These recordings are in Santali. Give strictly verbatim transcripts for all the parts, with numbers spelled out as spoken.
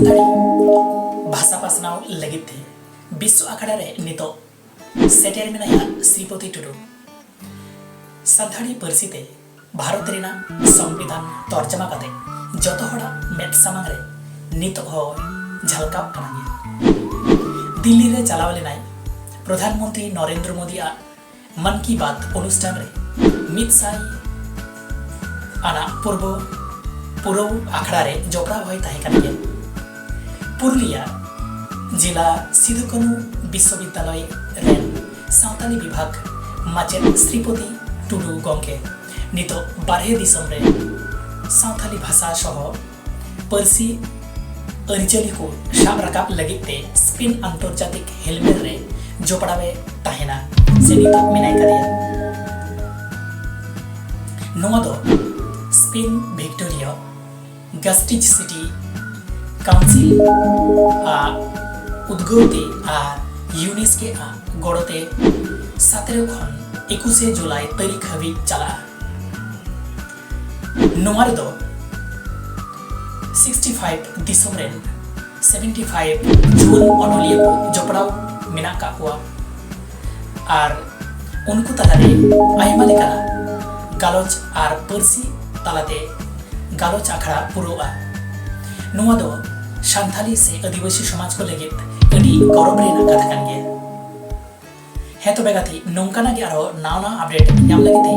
ᱥᱟᱱᱛᱟᱲᱤ ᱵᱷᱟᱥᱟ ᱯᱟᱥᱱᱟᱣ ᱞᱟᱹᱜᱤᱫ ᱛᱮ ᱵᱤᱥᱥᱚ ᱟᱠᱷᱲᱟ ᱨᱮ ᱱᱤᱛᱚᱜ ᱥᱮᱴᱮᱨ ᱢᱮᱱᱟᱭᱟ ᱥᱨᱤᱯᱚᱛᱤ ᱴᱩᱰᱩ᱾ ᱥᱟᱱᱛᱟᱲᱤ ᱯᱟᱹᱨᱥᱤ ᱛᱮ ᱵᱷᱟᱨᱚᱛ ᱨᱮᱱᱟᱜ ᱥᱚᱝᱵᱤᱫᱷᱟᱱ ᱛᱚᱨᱡᱚᱢᱟ ᱠᱟᱛᱮ ᱡᱚᱛᱚ ᱦᱚᱲᱟᱜ ᱢᱮᱫ ᱥᱟᱢᱟᱝ ᱨᱮ ᱱᱤᱛᱚᱜ ᱦᱚᱸ ᱡᱷᱟᱞᱠᱟᱣ ᱠᱟᱱᱟ ᱜᱮᱭᱟ᱾ ᱫᱤᱞᱞᱤ ᱨᱮ ᱪᱟᱞᱟᱣ ᱞᱮᱱᱟᱭ ᱯᱨᱚᱫᱷᱟᱱ ᱢᱚᱱᱛᱨᱤ ᱱᱚᱨᱮᱱᱫᱨᱚ ᱢᱳᱫᱤᱭᱟᱜ ᱢᱟᱱ ᱠᱤ ᱵᱟᱛ ᱚᱱᱩᱥᱴᱷᱟᱱ ᱨᱮ ᱢᱤᱫ ᱥᱟᱭ ᱟᱱᱟᱜ ᱯᱩᱨᱵᱚ ᱯᱩᱨᱟᱹᱣ ᱟᱠᱷᱲᱟ ᱨᱮ ᱡᱚᱯᱲᱟᱣ ᱦᱚᱸᱭ ᱛᱟᱦᱮᱸ ᱠᱟᱱ ᱜᱮᱭᱟ᱾ ᱯᱩᱨᱩᱞᱤᱭᱟ ᱡᱮᱞᱟ ᱥᱤᱫᱩ ᱠᱟᱹᱱᱦᱩ ᱵᱤᱥᱥᱚᱵᱤᱫᱽᱫᱟᱞᱚᱭ ᱨᱮᱱ ᱥᱟᱶᱛᱟᱞᱤ ᱵᱤᱵᱷᱟᱜᱽ ᱢᱟᱪᱮᱫ ᱥᱨᱤᱯᱚᱛᱤ ᱴᱩᱰᱩ ᱜᱚᱢᱠᱮ ᱱᱤᱛᱚᱜ ᱵᱟᱨᱦᱮ ᱫᱤᱥᱚᱢ ᱨᱮ ᱥᱟᱶᱛᱟᱞᱤ ᱵᱷᱟᱥᱟ ᱥᱚᱦᱚ ᱯᱟᱹᱨᱥᱤ ᱟᱹᱨᱤᱪᱟᱹᱞᱤ ᱠᱚ ᱥᱟᱵ ᱨᱟᱠᱟᱵ ᱞᱟᱹᱜᱤᱫ ᱛᱮ ᱥᱯᱮᱱ ᱟᱱᱛᱚᱨᱡᱟᱛᱤᱠ ᱦᱮᱞᱢᱮᱞ ᱨᱮ ᱡᱚᱯᱲᱟᱣ ᱮ ᱛᱟᱦᱮᱱᱟ ᱥᱮ ᱱᱤᱛᱚᱜ ᱢᱮᱱᱟᱭ ᱠᱟᱫᱮᱭᱟ᱾ ᱱᱚᱣᱟ ᱫᱚ ᱥᱯᱮᱱ ᱵᱷᱤᱠᱴᱳᱨᱤᱭᱟ ᱜᱟᱥᱴᱤᱡᱽ ᱥᱤᱴᱤ ᱠᱟᱣᱩᱱᱥᱤᱞ ᱟᱜ ᱩᱫᱽᱜᱟᱹᱣ ᱛᱮ ᱟᱨ ᱭᱩᱱᱮᱥᱠᱳ ᱟᱜ ᱜᱚᱲᱚ ᱛᱮ ᱥᱟᱛᱮᱨᱚ ᱠᱷᱚᱱ ᱮᱠᱩᱥᱮ ᱡᱩᱞᱟᱭ ᱛᱟᱹᱨᱤᱠᱷ ᱦᱟᱹᱵᱤᱡ ᱪᱟᱞᱟᱜᱼᱟ᱾ ᱱᱚᱣᱟ ᱨᱮᱫᱚ ᱥᱤᱠᱥᱴᱤ ᱯᱷᱟᱭᱤᱵᱷ ᱫᱤᱥᱚᱢ ᱨᱮᱱ ᱥᱮᱵᱷᱮᱱᱴᱤ ᱯᱷᱟᱭᱤᱵᱷ ᱡᱩᱣᱟᱹᱱ ᱚᱱᱚᱞᱤᱭᱟᱹ ᱠᱚ ᱡᱚᱯᱲᱟᱣ ᱢᱮᱱᱟᱜ ᱟᱠᱟᱫ ᱠᱚᱣᱟ ᱟᱨ ᱩᱱᱠᱩ ᱛᱟᱞᱟᱨᱮ ᱟᱭᱢᱟ ᱞᱮᱠᱟᱱᱟᱜ ᱜᱟᱞᱚᱪ ᱟᱨ ᱯᱟᱹᱨᱥᱤ ᱛᱟᱞᱟᱛᱮ ᱜᱟᱞᱚᱪ ᱟᱠᱷᱲᱟ ᱯᱩᱨᱟᱹᱜᱼᱟ᱾ ᱱᱚᱣᱟ ᱫᱚ ᱥᱟᱱᱛᱟᱞᱤ ᱥᱮ ᱟᱹᱫᱤᱵᱟᱹᱥᱤ ᱥᱚᱢᱟᱡᱽ ᱠᱚ ᱞᱟᱹᱜᱤᱫ ᱟᱹᱰᱤ ᱜᱚᱨᱚᱵᱽ ᱨᱮᱱᱟᱜ ᱠᱟᱛᱷᱟ ᱠᱟᱱ ᱜᱮᱭᱟ᱾ ᱦᱮᱸ ᱛᱚᱵᱮ ᱜᱟᱛᱮ, ᱱᱚᱝᱠᱟᱱᱟᱜ ᱜᱮ ᱟᱨᱦᱚᱸ ᱱᱟᱣᱟ ᱱᱟᱣᱟ ᱟᱯᱰᱮᱴ ᱧᱟᱢ ᱞᱟᱹᱜᱤᱫ ᱛᱮ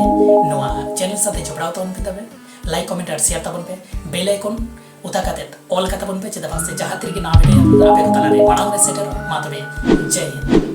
ᱱᱚᱣᱟ ᱪᱮᱱᱮᱞ ᱥᱟᱶᱛᱮ ᱡᱚᱯᱲᱟᱣ ᱛᱟᱵᱚᱱ ᱯᱮ ᱛᱚᱵᱮ, ᱞᱟᱭᱤᱠ, ᱠᱚᱢᱮᱱᱴ ᱟᱨ ᱥᱮᱭᱟᱨ ᱛᱟᱵᱚᱱ ᱯᱮ, ᱵᱮᱞ ᱟᱭᱠᱚᱱ ᱚᱛᱟ ᱠᱟᱛᱮ ᱚᱞ ᱠᱟᱛᱟ ᱵᱚᱱ ᱯᱮ, ᱪᱮᱫᱟᱜ ᱵᱟᱝ ᱥᱮ ᱡᱟᱦᱟᱸ ᱛᱤᱨᱮᱜᱮ ᱱᱟᱣᱟ ᱵᱷᱤᱰᱤᱭᱳ ᱟᱯᱮ ᱠᱚ ᱛᱟᱞᱟᱨᱮ ᱢᱟᱲᱟᱝ ᱨᱮ ᱥᱮᱴᱮᱨᱚᱜ᱾ ᱢᱟ ᱛᱚᱵᱮ, ᱡᱟᱭ ᱦᱤᱱᱫ᱾